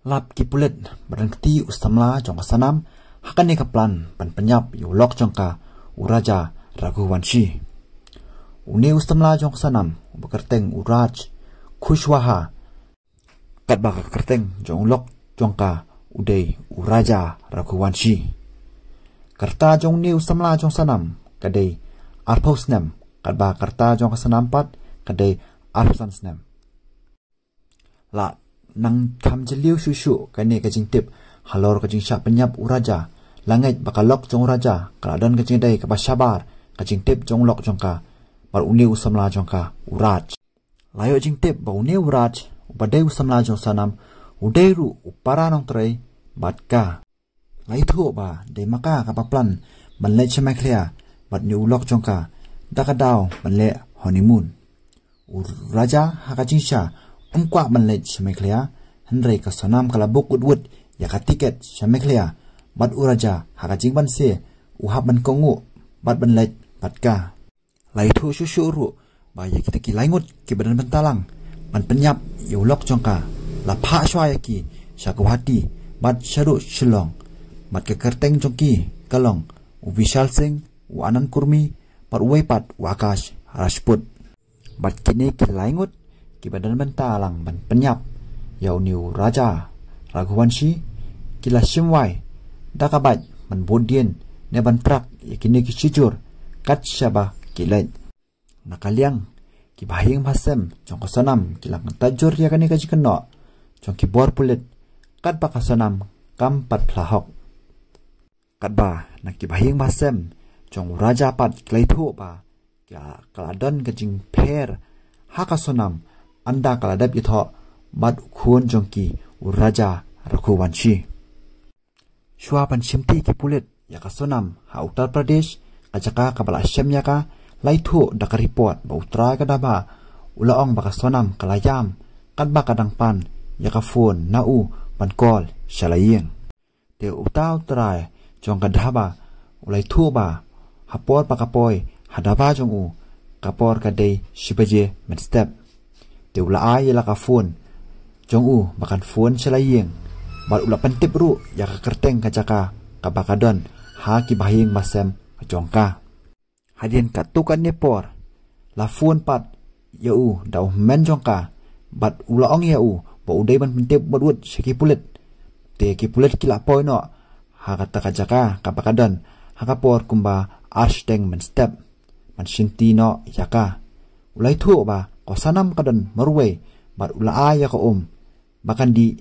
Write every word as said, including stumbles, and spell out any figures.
Lap ki pulit ba don kti u samla jong ka Sonam ha kane ka plan ban pynïap ïa u lok jong ka, u Raja Raghuvanshi. Une u samla jong ka Sonam uba kyrteng u Raj Kushwaha, katba ka kyrteng jong u lok jong ka u dei u Raja Raghuvanshi. Ka rta jong une u samla jong Sonam ka dei arphew snem, katba ka rta jong ka Sonam pat ka dei arphew san snem. La nang kham jylliew shuh shuh kane ka jingtip halor ka jingshah pynïap u Raja. La ngeit ba ka lok jong u Raja ka la don ka jingdei kaba shabar ka jingtip jong u lok jong ka bad une u samla jong ka, u Raj. La ïoh jingtip ba une u Raj uba dei u samla jong Sonam u dei ruh u para nongtrei bad ka. La ithuh ba dei ma ka kaba plan ban leit sha Meghalaya bad une u lok jong ka da ka daw ban leh honeymoon. U Raja ha ka jingshisha um kwah ban leit sha Meghalaya, hynrei ka Sonam ka la book wut wut ïa ka tiket sha Meghalaya bad u Raja ha ka jingbanse u hap ban kohnguh bad ban leit bad ka. La ithuh shuh shuh ruh ba ïa kita ki lai ngut kiba don bynta lang ban pynïap ïa u lok jong ka la phah shuwa ïa ki sha Guwahati bad shaduh Shillong, bad ka kyrteng jong ki ka long u Vishal Singh, u Anand Kurmi bad uwei pat u Akash Rajput. Bad kine ki lai ngut kiba don bynta lang ban pynïap ïa une u Raja Raghuvanshi ki la shim wai da ka bike ban bud dien ne ban track ïa kine ki shijur kat shaba ki leit. Na ka liang ki bahaïing bahasem jong ka Sonam ki la kyntait jur ïa kane ka jingkynnoh jong ki bor pulit, katba ka Sonam kam pat phla hok. Katba na ki bahaïing bahasem jong u Raja pat ki la ithuh ba ka la don ka jingpher ha ka Sonam ynda ka la dep ïathoh bad u khun jong ki, u Raja Raghuvanshi. Shuwa ban shimti ki pulit ïa ka Sonam ha Uttar Pradesh, ka jaka kaba la shem ïa ka, la ithuh da ka report ba u trai ka dhaba u la ong ba ka Sonam ka la ïam katba ka dang pan ïa ka phone na u ban call sha la ïing. Te uta u trai jong ka dhaba u la ithuh ba ha por ba ka poi ha dhaba jong u, ka por ka dei shi baje mynstep. Te u la ai ïa la ka phone jong u ba kan phone sha la ïing bad u la pyntip ruh ïa ka kyrteng ka jaka kaba ka don ha ki bahaïing bahasem jong ka. Hadien katto katne por la phone pat ïa u da u hynmen jong ka bad u la ong ïa u ba u dei ban pyntip wut wut sha ki pulit. Te ki pulit ki la poi noh ha kata ka jaka kaba ka don ha ka por kumba ar shiteng mynstep ban shimti noh ïa ka. U la ithuh ba ka Sonam ka don marwei bad u la ai ïa ka um ba kan dih